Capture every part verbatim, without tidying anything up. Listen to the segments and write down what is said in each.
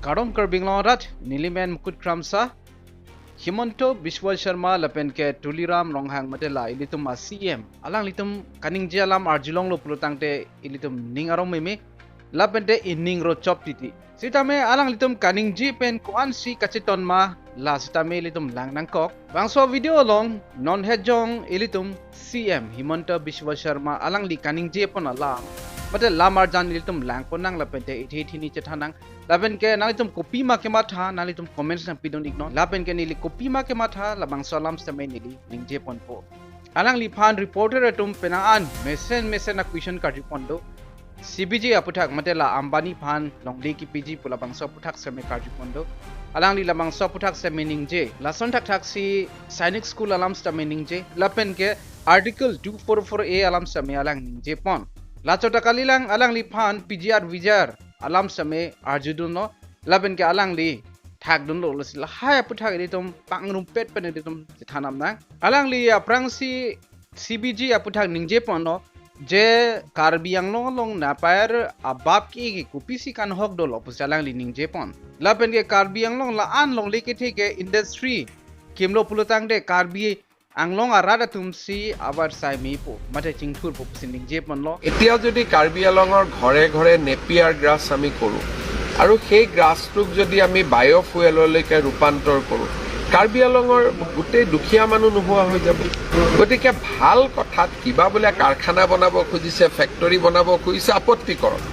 Kardom Karbi Anglong arat, neli men Mukut Kramsa. Himanta Biswa Sarma lapen ke Tuliram Ronghang mate la ilitum a-C M alanglitum kaningje alam arjulonglo pulotangte ilitum ning arong meme lapen te ining rochop titi. Sitame alanglitum kaningje pen ko-ansi kacheton ma, la sitame ilitum lang nangkok. Bangso video along non hejong ilitum C M Himanta Biswa Sarma alangli kaningje pon alam mate lam arjan ilitum langpon nang lapen te ithi ithi ni chethan nang. Lapen ke nanglitum kopima kematha nanglitum comments nangpidun iknon. Lapen ke neli kopima kematha labangso alam sitame neli ningje ponpo. Alangliphan reporter atum penang an mesen mesen a-question karju pon do. C B G aputhak mate la Ambani aphan longle kipiji pu labangso aputhak sitame karju pon do. Alangli labangso aputhak sitame ningje. Lason thakthaksi Sainik School alam sitame ningje. Lapen ke Article two four four A alam sitame alang ningje pon. Lachot ta kalilang alangliphan P G R V G R alam sitame arjudunlo. Lapen ke alangli thakdunlo, lasi lahai aputhak ilitum pangrumpet pen ilitum chethan nang. Alangli aphrangsi C B G aputhak ningje ponlo je Karbi Anglong along napair abab ke ke kopisi kanhok dolo pusi alangli ningje pon. Lapen ke Karbi Anglong la-an longle kethe ke industry kimlo pulotangte Karbi Anglong arat atumsi avarsai mepo mate chingthurpo pusi ningje ponlo. এতিয়া যদি কাৰ্বি আংলঙৰ ঘৰে ঘৰে Napier grass আমি কৰোঁ আৰু সেই গ্ৰাছটোক যদি আমি বায়'ফুৱেললৈকে ৰূপান্তৰ কৰোঁ, কাৰ্বি আংলঙৰ গোটেই দুখীয়া মানুহ নোহোৱা হৈ যাব। গতিকে ভাল কথাত কিবা বোলে কাৰখানা বনাব খুজিছে, ফেক্টৰী বনাব খুজিছে, আপত্তি কৰক।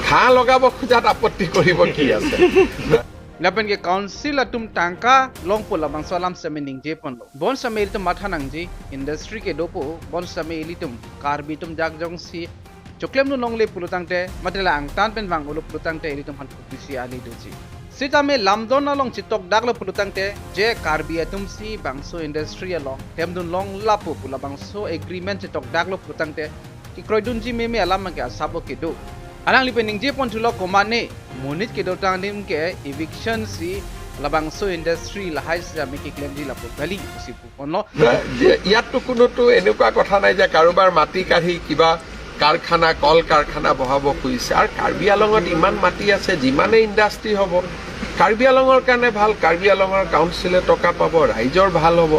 ঘাঁহ লগাব খোজাত আপত্তি কৰিব কি আছে? Lapen ke council atum tangka longpo labangso alam sitame ningje ponlo. Bon sitame ilitum matha nangji, industry ke dopo, bon sitame ilitum Karbi atum dak jongsi choklemdun longle pulotangte mate la angtan pen vang-olo pulotangte ilitum aphan kopisi ali doji. Sitame lamdon along chetokdaklo pulotangte je Karbi atumsi bangso industry along klemdun long lapu pu labangso agreement chetokdaklo pulotangte kekroidunji meme alam ke asap kedo. Alangli pen ningje ponthulo komane monit kedotang adim ke eviction si labangso industry lahai sitame keklemji lapu kali pusi pu ponlo. যে ইয়াততো কোনোতো এনেকুৱা কথা নাই যে কাৰোবাৰ মাটি কাঢ়ি কিবা কাৰখানা, কল কাৰখানা বহাব খুজিছে। আৰু কাৰ্বি আংলঙত ইমান মাটি আছে, যিমানে ইণ্ডাষ্ট্ৰী হ'ব, কাৰ্বি আংলঙৰ কাৰণে ভাল, কাৰ্বি আংলঙৰ কাউন্সিলে টকা পাব, ৰাইজৰ ভাল হ'ব।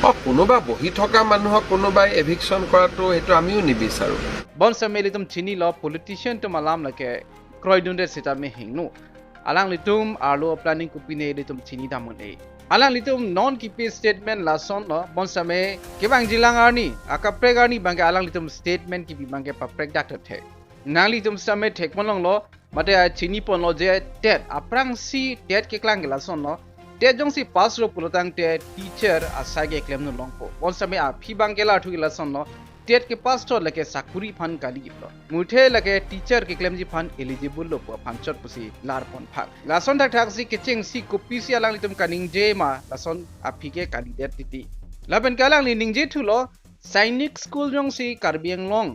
অ, কোনোবা বহি থকা মানুহক কোনোবাই এভিকশ্যন কৰাটো সেইটো আমিও নিবিচাৰোঁ। Bon sitame ilitum chinilo politician atum alam lake kroidunde sitame hingno. Alanglitum arlo planning kopine ilitum chini dam un-e. Alanglitum non kipi statement lasonlo, bon sitame kevangjilang arni, akaprek arni abangke alanglitum statement kipi abangke paprek dak the. Nanglitum sitame thek ponlonglo, mate chini ponlo je TET, aphrangsi TET keklang ke lasonlo. TET jongsi pass lo pulotangte teacher asai ke klemdun longpo. Bon sitame aphi abangke larthu ke lasonlo. TET kepass thot lake sakuri aphan kali pulo. Muthe lake teacher keklemji aphan eligible lo pu aphan chot pusi lar pon phak. Lason thakthaksi kechengsi kopisi alanglitum kaningje ma lason aphi ke kalidet titi. Lapen ke alangli ningje thulo Sainik School jongsi Karbi Anglong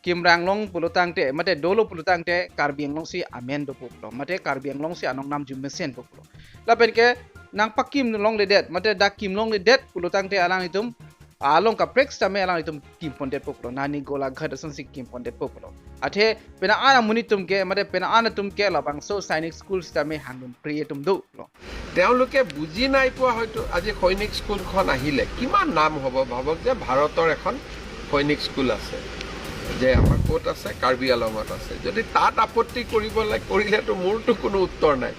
kimrang long pulotangte mate dolo pulotangte Karbi Anglongsi amen dopo pulo mate Karbi Anglongsi anong namju mesenpo pulo. Lapen ke nangpakim longledet mate dak kim longledet pulotangte alanglitum along kaprek sitame alanglitum kim pondetpo pulo, nani Golaghat asonsi kim pondetpo pulo. Athe penang an amonit atum ke mate penang an atum ke labangso Sainik School sitame hangdun pri atum do pulo. তেওঁলোকে বুজি নাই পোৱা হয়তো। আজি সৈনিক স্কুলখন আহিলে কিমান নাম হ'ব, ভাবক যে ভাৰতৰ এখন সৈনিক স্কুল আছে, যে আমাৰ ক'ত আছে, কাৰ্বি আংলঙত আছে। যদি তাত আপত্তি কৰিব লাগে, কৰিলেতো মোৰতো কোনো উত্তৰ নাই।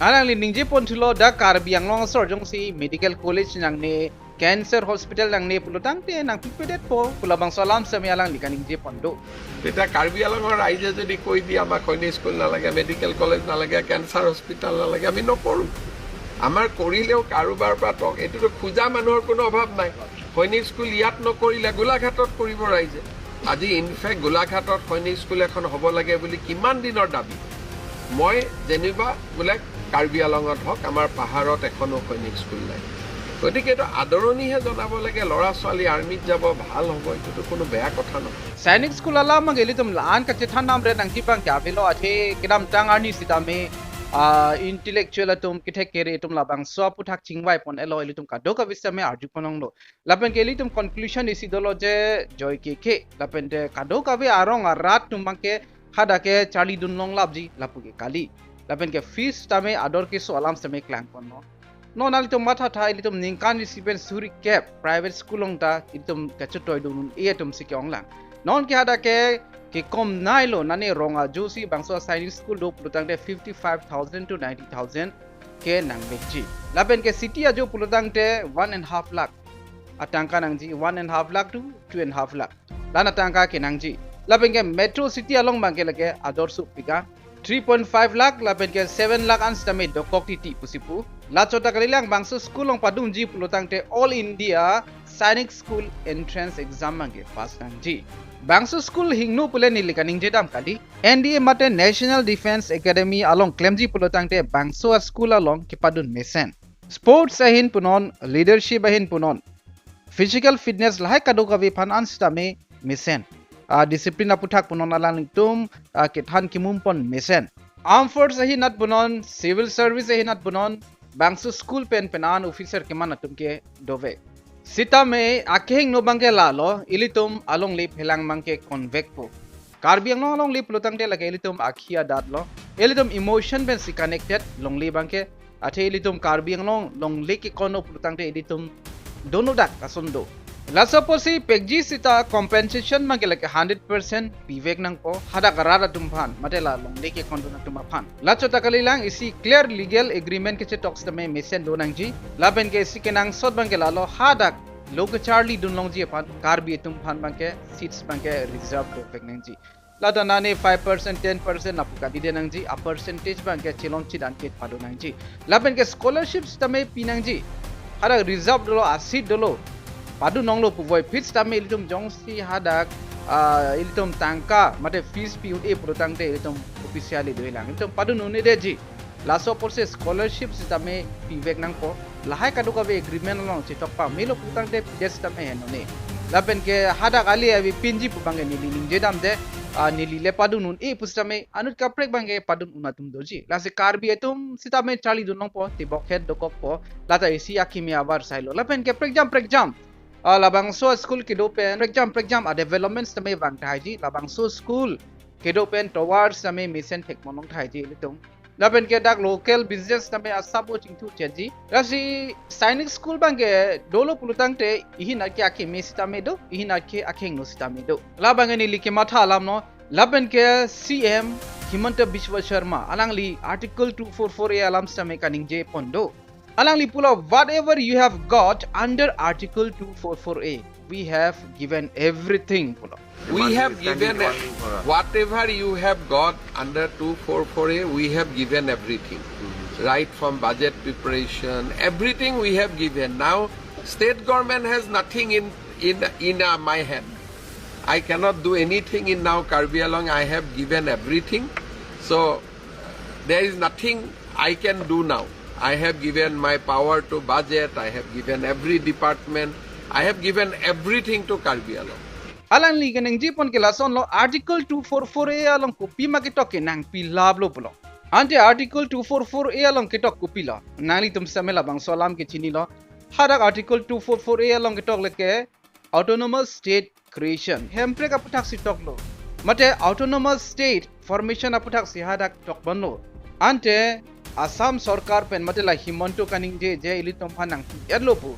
Alangli ningje ponthulo dak Karbi Anglong asor jongsi medical college nangne, cancer hospital nangne pulotangte nangpipedetpo pu labangso alam sitame alangli kaningje pon do. তেতিয়া কাৰ্বি আংলঙৰ ৰাইজে যদি কৈ দিয়ে আমাক সৈনিক স্কুল নালাগে, মেডিকেল কলেজ নালাগে, কেঞ্চাৰ হস্পিটেল নালাগে, আমি নকৰোঁ। আমাৰ কৰিলেও কাৰোবাৰ পৰা টক, এইটোতো খোজা মানুহৰ কোনো অভাৱ নাই। সৈনিক স্কুল ইয়াত নকৰিলে গোলাঘাটত কৰিব ৰাইজে। আজি ইনফেক্ট গোলাঘাটত সৈনিক স্কুল এখন হ'ব লাগে বুলি কিমান দিনৰ দাবী। মই যেনিবা বোলে কাৰ্বি আংলঙত হওক, আমাৰ পাহাৰত এখনো সৈনিক স্কুল নাই। গতিকে এইটো আদৰণিহে জনাব লাগে, ল'ৰা ছোৱালী আৰ্মিত যাব, ভাল হ'ব, এইটোতো কোনো বেয়া কথা নহয়। Sainik School alam abang ilitum la-an kachethan namre nangji abangke avelo, athe kedamtang arni sitame, ah, intellectual atum kethek kere atum labangso aputhak chingvai pon-etlo, ilitum kadokave sitame arju ponlonglo. Lapen ke ilitum conclusion isi dolo je joy ke ke. Lapen te kadokave arong arat atum abangke hadak ke charlidun long lapji lapu ke kali. Lapen ke fees tame ador keso alam tame klangponlo. Non nanglitum mathatha, ilitum ningkan isi pen suri kep private school along ta ilitum kachetoidun un-e atum si ke-onglang. Non ke hadak ke kekom nailo, nane rong ajo si bangso Sainik School do pulotangte fifty-five thousand to ninety thousand ke nangvekji. Lapen ke city ajo pulotangte one and half lakh atangka nangji, one and half lakh to two and half lakh. La-an atangka ke nangji. Lapen ke metro city along abang ke lake ador suk pika three point five lakh lapen ke seven lakh an sitame dokok titi pusi pu. Lachot ta kalilang, bangso school along padunji pulotangte All India Sainik School entrance exam abang ke pass nangji. Bangso school hingno pule neli kaningje dam kali. N D A mate National Defence Academy along klemji pulotangte bangso a-school along kepadun mesen. Sports ahin punon, leadership ahin punon, physical fitness lahai kadokave aphan an sitame mesen. Ah, discipline aputhak punon alanglitum, ah, kethan kimum pon mesen. Armed Force ahin nat punon, civil service ahin nat punon, bangso school pen penang officer keman atum ke dovek. Sitame akehingno abang ke lalo, ilitum alongle phelang abang ke konvekpo. Karbi Anglong alongle pulotangte lake ilitum akhi adat lo. Ilitum emotion pensi connected longle abang ke. Athe ilitum Karbi Anglong longle ke konno pulotangte ilitum dono dak ason do. Laso apotsi pekji sita compensation abang ke lake hundred percent pivek nangpo hadak arat atum aphan, mate la longle ke kondun atum aphan. Lachot ta kalilang, isi clear legal agreement kechetok sitame mesen do nangji. Lapen ke isi kenangsot abang ke lalo, hadak lo kecharlidun longji aphan Karbi atum aphan abang ke seats abang ke reserve dovek nangji. Lata nane five percent, ten percent apu kadide nangji, a-percentage abang ke chelong chidan ke pado nangji. Lapen ke scholarship sitame pi nangji. Hadak reserve dolo, a-seat dolo, padun longlo puvoiphit sitame ilitum jongsi hadak, ah, ilitum tangka mate fees pi un-e pulotangte ilitum officially dolang. Ilitum padun un-edetji. Laso apotsi scholarship sitame pivek nangpo. Lahai kadokave agreement along chetok pamelo pulotangte pidet sitame henone. Lapen ke hadak ali avepinji pu abang ke neli ningje damde, ah, neli le padun un-e pu sitame anut kaprek abang ke padun un atum doji. Lasi Karbi atum sitame charlidun longpo, tebok het dokokpo, lata isi akimi avar sailo. Lapen ke prekjam prekjam, ah, labangso school kedo pen prekjam prekjam a-development sitame vang thaiji, labangso school kedo pen tovar sitame mesen thekpon long thaiji ilitum. Lapen ke dak local business tame asap o chingthu chetji. Lasi Sainik School abang ke dolo pulotangte ihin ake akimi sitame do, ihin ake akehingno sitame do. La abang ke neli kematha alam no. Lapen ke C M Himanta Biswa Sarma alangli Article two four four A alam sitame kaningje pon do. Alangli pulo, "Whatever you have got under Article two four four A, we have given everything," pulo. We have given a- whatever you have got under two four four A, we have given everything. Right from budget preparation, everything we have given. Now, state government has nothing in, in, in, uh, my hand. I cannot do anything in now Karbi Anglong. I have given everything. So, there is nothing I can do now. I have given my power to budget. I have given every department. I have given everything to Karbi Anglong. Alangli kaningje pon ke lason lo, Article two four four A along kopima ketok ke nangpilaplo pulo. Ante Article two four four A along ketok kopilo? Nanglitum sitame labangso alam ke chinilo. Hadak Article two four four A along ketok lake Autonomous State Creation. Hemprek aputhak si toklo. Mate Autonomous State Formation aputhak si hadak tokponlo. Ante Assam Sorkar pen mate la Himanta kaningje je ilitum aphan nangpi-etlo pu.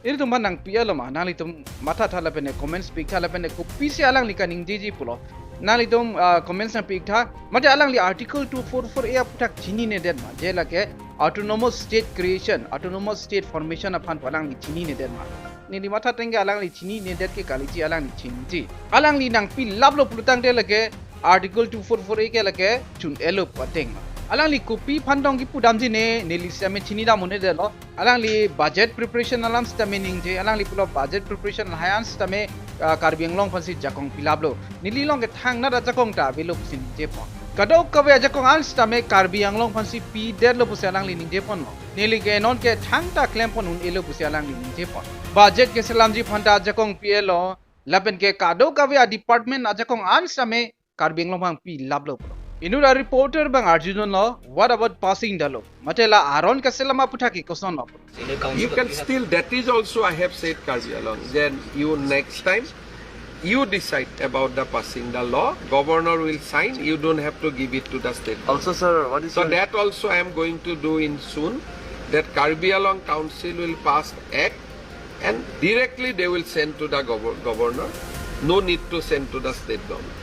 Ilitum aphan nangpi-etlo ma? Nanglitum mathatha lapen ke comments pi-iktha lapen ke kopisi alangli kaningjeji pulo. Nanglitum, ah, comments nangpi-iktha. Mate alangli Article two four four A aputhak chininedet ma? Je lake Autonomous State Creation, Autonomous State Formation aphan pu alangli chininedet ma? Neli matha ateng ke alangli chininedet ke kaliji, alangli chiniji. Alangli nangpilaplo pulotangte lake Article two four four A ke lake chun-etlo pu ateng ma? Alangli kopi aphan tong kipudamji ne, neli sitame chinidam un-edetlo. Alangli budget preparation alam sitame ningje, alangli pulo budget preparation lahai an sitame, ah, Karbi Anglong aphansi jakong pilaplo. Neli along ke thangnat ajakong ta avelo pusi ningje pon. Kadokave ajakong an sitame Karbi Anglong aphansi pidetlo pusi alangli ningje ponlo. Neli ke non ke thangta klem pon un-elo pusi alangli ningje pon. Budget keselamji aphan ta ajakong pi-etlo. Lapen ke kadokave a-department ajakong an sitame Karbi Anglong aphan pilaplo pulo. Inut a-reporter abang arjudunlo, what about passing the law? Mate la aron keselam aputhak ke kosonlo pulo. You can still, that is also I have said Karbi Anglong. Then you next time, You decide about the passing the law. Governor will sign. You don't have to give it to the state government. Also, sir, what is So your that also I am going to do in soon. That Karbi Anglong Council will pass act and directly they will send to the gover- governor. No need to send to the state government.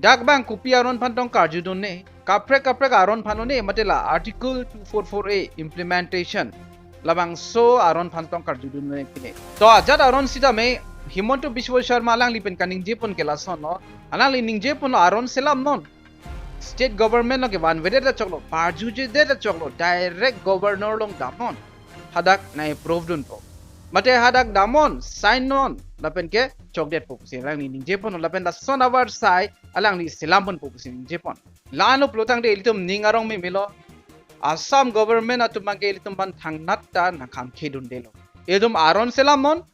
Dak bang kopi aron aphan tong karjudun ne, kaprek kaprek aron aphan ne, mate la Article two four four A implementation, labangso aron aphan tong karjudun ne pine. To ajat aron sitame Himanta Biswa Sarma alangli pen kaningjepon ke lasonlo, alangli ningjeponlo aron selamnon. State government along kevanvedet ta choklo, parjujedet ta choklo, direct governor along damnon. Hadak nang-approve dunpo. Mate hadak damnon, sign non, lapen ke chokdetpo pusi alangli ningjeponlo, lapen lason avarsai alangli selamponpo pusi ningjepon. La-anlo pulotangte ilitum ning arong memelo. Assam government atum abangke ilitum aphan thangnat ta nangkhangkhedundelo. Ilitum aron selamnon,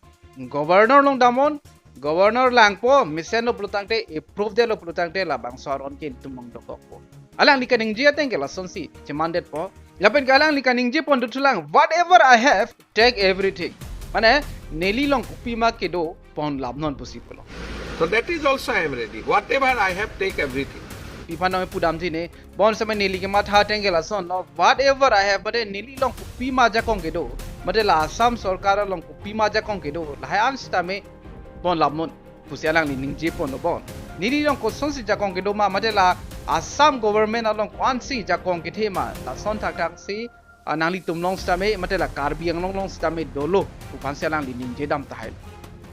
governor along damnon, governor langpo, mesenlo pulotangte, approve detlo pulotangte labangso aron ke ilitum along dokokpo. Alangli kaningje ateng ke lasonsi chemandetpo. Lapen ke alangli kaningjepon dothulang, "Whatever I have, take everything." Mane, neli along kopima kedo ponlapnon pusi pulo. So that is also I am ready. Whatever I have, take everything. Pi aphan nang pudam thi ne, bonsitame neli kematha ateng ke lasonlo, "Whatever I have," mate neli along kopima ajakong kedo, mate la Assam sorkar along kopima ajakong kedo, lahai an sitame ponlapnon pusi alangli ningjeponlo bon. Neli along kosonsi ajakong kedo ma, mate la Assam government along ko-ansi ajakong kethe ma, lason thakthak si, ah, nanglitum along sitame, mate la Karbi Anglong along sitame dolo pu aphansi alangli ningjedam tahai.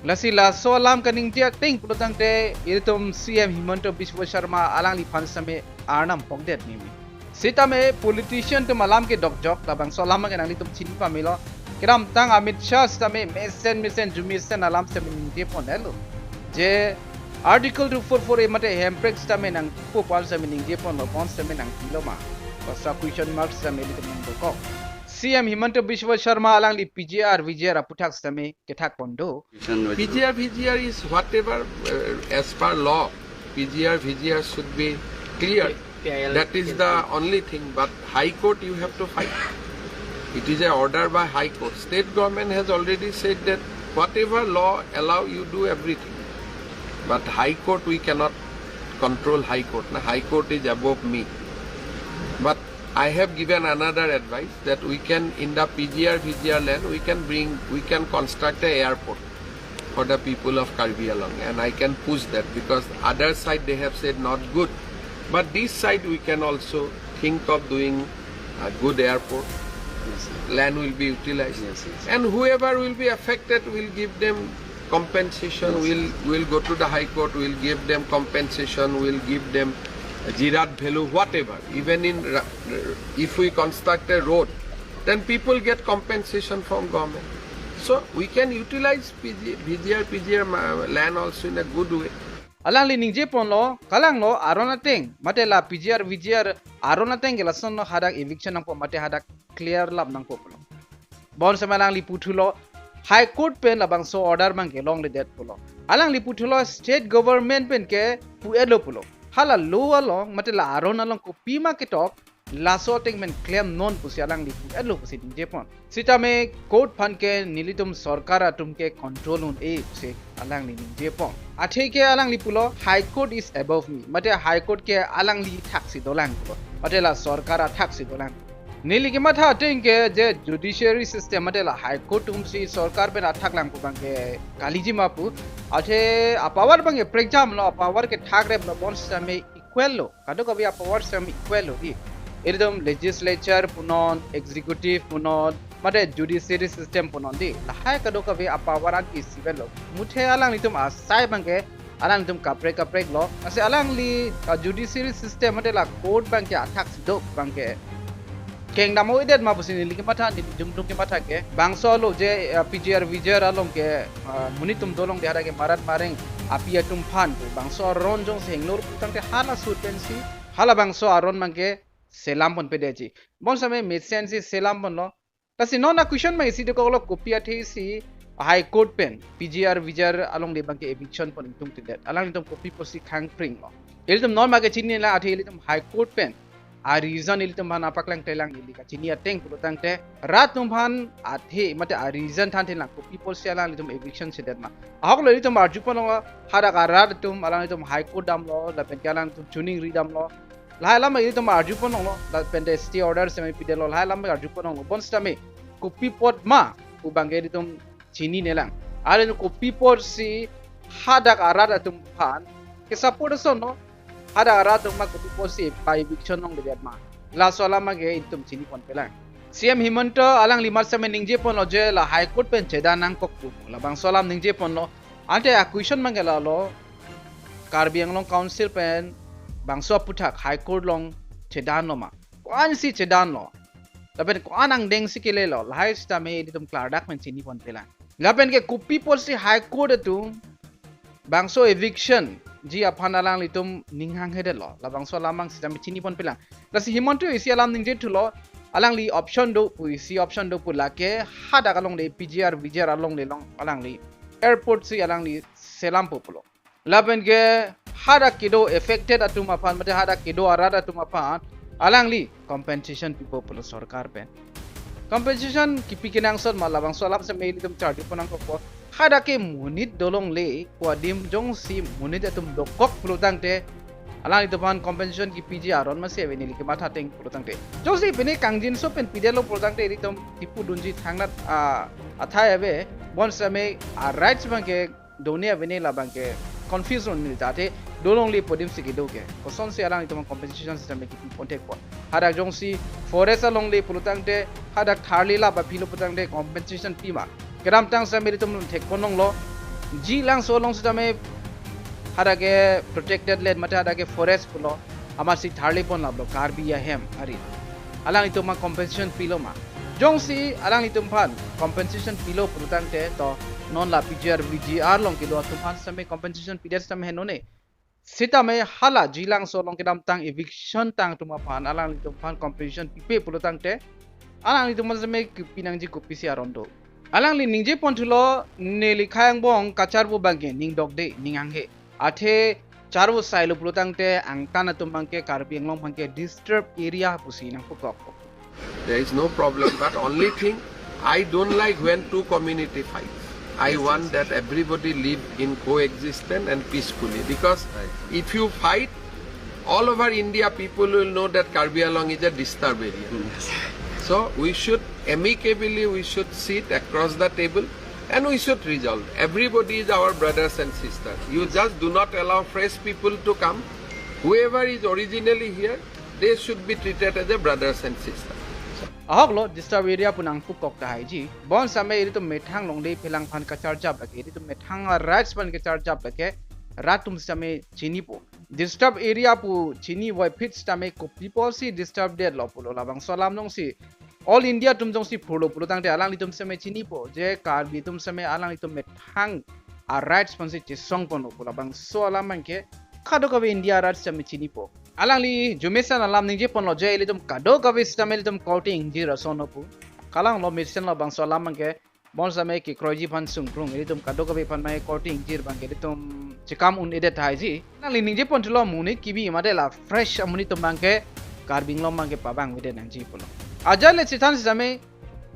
Lasi laso alam kaningje ateng pulotangte ilitum C M Himanta Biswa Sarma alangliphan sitame arnam pokdet nimi. Sitame politician atum alam ke dokjok, labangso alam ke nanglitum chini pamelo. Kedamtang Amit Shah sitame mesen mesen jumesen alam sitame ningjeponlo. Je Article two four four A mate hemprek sitame nangpo pu an sitame ningjeponlo, bon sitame nangpilo ma. Basta question mark sitame ilitum nangdokok. C M Himanta Biswa Sarma alangli P G R, V G R aphuthak sitame kethakpon do. Question with P G R, V G R is whatever uh, as per law. P G R, V G R should be clear. P I L That is the only thing. But High Court, you have to fight. It is a order by High Court. State government has already said that whatever law allow, you do everything. But High Court, we cannot control High Court. Na High Court is above me. But I have given another advice that we can, in the P G R, V G R land, we can bring, we can construct a airport for the people of Karbi Anglong, and I can push that because other side they have said not good, but this side we can also think of doing a good airport. Land will be utilized, Yes, yes. And whoever will be affected, will give them compensation. Will will go to the High Court. Will give them compensation. Will give them a jirat value, whatever. Even in ra- if we construct a road, then people get compensation from government. So we can utilize P G, V G R, P G R ma- land also in a good way. Alangli ningjeponlo, kalanglo aron ateng, mate la P G R, V G R aron ateng ke lasonlo hadak eviction nangpo, mate hadak clear lap nangpo pulo. Bonsitame alangli puthulo, High Court pen labangso order abangke longledet pulo. Alangli puthulo state government pen ke pu-etlo pulo. Hala law along, mate la aron along kopima ketok, laso ateng pen klemnon pusi alangli pu-etlo pusi ningjepon. Sitame court aphan ke nelitum sorkar atum ke control un-e pusi alangli ningjepon. Athe ke alangli pulo, High Court is above me. Mate High Court ke alangli athaksi dolang pulo. Mate la sorkar athaksi dolang. Neli kematha ateng ke je judiciary system, mate la High Court atumsi sorkar pen athak lang pu abangke kaliji ma pu. Athe apower abangke prekjamlo, apower ke thakreplo, bonsitame equal lo. Kadokave apower sitame equal lo di. Ilitum legislature punon, executive punon, mate judiciary system punon di. Lahai kadokave apower an isi-etlo. Muthe alanglitum asai abangke, alanglitum kaprek kaprek lo. Lasi alangli, ah, judiciary system mate la court abangke athaksi do abangke kengdam-o-edet ma pusi neli kematha, neli jumdung kematha ke. Bangso alo je, ah, P G R V G R along ke, ah, monit atum dolongde hadak ke marat mareng api atum aphan pu. Bangso aron jongsi henglor putangte hala sut pensi, halabangso aron abangke selamponpedetji. Bonsitame mesensi selamponlo. Lasi non a-question abang isi dokoklo, kopi athe si High Court pen P G R V G R along de abangke eviction pon ingtungtidet. Alanglitum kopi pusi khangpringlo. Ilitum non abangke chinine, athe ilitum High Court pen a-reason ilitum aphan nangpaklangklelang, ili kachini ateng pulo tangte rat atum aphan athe mate a-reason thanthe lang kopi apotsi alanglitum eviction chedet ma. Ahoklo ilitum arjupon longlo, hadak arat atum alanglitum High Court damlo, lapen ke alanglitum choningri damlo. Lahai alam ilitum arjupon longlo, lapen te stay order sitame pidetlo, lahai alam arjupon longlo. Bonsitame kopi apot ma pu abangke ilitum chininelang. Alanglitum kopi apotsi hadak arat atum aphan ke-support asonlo, hadak arat atum ma kopi apotsi pa-eviction longledet ma. Laso alam abangke ilitum chiniponpelang. C M Himanta alangli mat sitame ningjeponlo je la High Court pen chedan nangkok pu. Labangso alam ningjeponlo. Ante a-question abangke lalo, Karbi Anglong Council pen bangso aputhak High Court along chedanlo ma? Ko-ansi chedanlo? Lapen ko-an angdengsi kelelo? Lahai sitame ilitum klardak pen chiniponpelang. Lapen ke kopi apotsi High Court atum bangso eviction ji aphan alanglitum ning hanghe detlo? Labangso alam abang sitame chiniponpelang. Lasi Himanta isi alam ningjethulo, alangli option do pu, isi option do pu, lake hadak alongle P G R, V G R alongle along alangli airport si alangli selampo pulo. Lapen ke hadak kedo affected atum aphan mate hadak kedo arat atum aphan alangli compensation pipo pulo sorkar pen. Compensation kipi kenangsot ma, labangso alam sitame ilitum charjupon nangkokpo. Hadak ke monit dolongle, pu adim jongsi monit atum dokok pulo tangte alanglitum aphan compensation kipiji aron masi ave neli kematha ateng pulo tangte. Jongsi pine kangjinso pen pidetlo pulo tangte ilitum kipudunji thangnat, ah, athai ave, bonsitame a-rights abangke do ne ave ne, labangke confuse un neli ta athe, dolongle pu adimsi kedo ke. Kosonsi alanglitum compensation sitame kipiponthekpo? Hadak jongsi forest alongle pulo tangte, hadak tharli lap aphi lo pulo tangte compensation pi ma? Kedamtang sitame ilitum theklong longlo, Jilangso along sitame hadak ke protected land mate hadak ke forest pulo, amatsi tharlipon laplo Karbi ahem arit. Alanglitum ma compensation pilo ma? Jongsi alanglitum aphan compensation pilo pulo tangte, to non la P G R, V G R along kedo atum aphan sitame compensation pidet sitame henone. Sitame hala Jilangso along kedamtang eviction tang atum aphan alanglitum aphan compensation pipe pulo tangte, alanglitum aphan sitame kipinangji kopisi aron do? Alangli ningjeponthulo, neli khei angbong kacharvo abangke ning dokde, ning hanghe. Athe charvo sailo pulo tangte angtan atum abangke Karbi Anglong abangke disturbed area pusi nangpukok. There is no problem, but only thing, I don't like when two community fights. I want that everybody live in coexistence and peacefully, because if you fight, all over India people will know that Karbi Anglong is a disturbed area. So we should amicably, we should sit across the table and we should resolve. Everybody is our brothers and sisters. You just do not allow fresh people to come. Whoever is originally here, they should be treated as a brothers and sisters. Ahoklo, disturbed area pu nangpukok tahai ji. Bonsitame ilitum methang longle phelang aphan kacharjap lake, ilitum methang a-rights aphan kacharjap lake, rat atum sitame chinipo. Disturbed area pu chini voiphit sitame kopi apotsi disturbed detlo pulo, labangso alam jongsi all India atum jongsi phurlo pulo tangte alanglitum sitame chinipo je Karbi atum sitame alanglitum methang a-rights aphansi chesongponlo pu, labangso alam abangke kadokave India arat sitame chinipo. Alangli Jumesen alam ningjeponlo je ilitum kadokave sitame ilitum korte ingjir ason pu. Kalanglo mesenlo, labangso alam abangke bonsitame kekroiji aphan sungkrung, ilitum kadokave aphan mai korte ingjir abangke ilitum chekam un-edet tahai ji. Alangli ningjeponthulo monit kibi mate la fresh amonit atum abangke Karbi Anglong abangke pabang avedet nangji pulo. Ajat le chethan sitame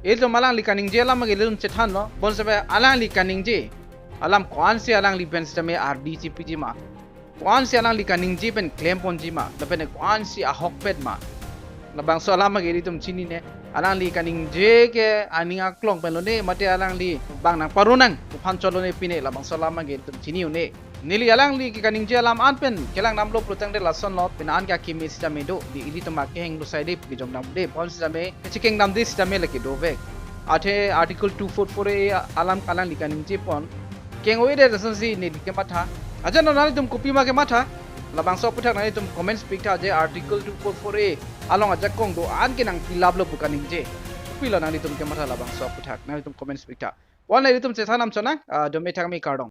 ilitum alangli kaningje alam abangke ilitum chethanlo, bonsitame alangli kaningje alam ko-ansi alangli pen sitame ardi chepiji ma? Ko-ansi alangli kaningje pen klemponji ma? Lapen ko-ansi ahokpet ma? Labangso alam abangke ilitum chinine. Alangli kaningje ke aning aklong pen lone mate alangli bang nangparo nang pu aphan chot lone pine, labangso alam abangke ilitum chini un-e. Neli alangli ke kaningje alam an pen kelang damlo pulo tangte lasonlo, pine an ke akimi sitame do, di ilitum akehingno saide pu kejong damde, bonsitame kachekeng damde sitame lake dovek. Athe Article two four four A alam alangli kaningjepon keng-o-edet asonsi neli kematha. Ajat non nanglitum kopima kematha, labangso aputhak nanglitum comments pitha je Article two four four A along ajakong do-an ke nangpilaplo pu kaningje. Kopilo nanglitum kematha labangso aputhak, nanglitum comments pitha. Wan nanglitum chethan nam chonang, ah, dome thakme, kardom.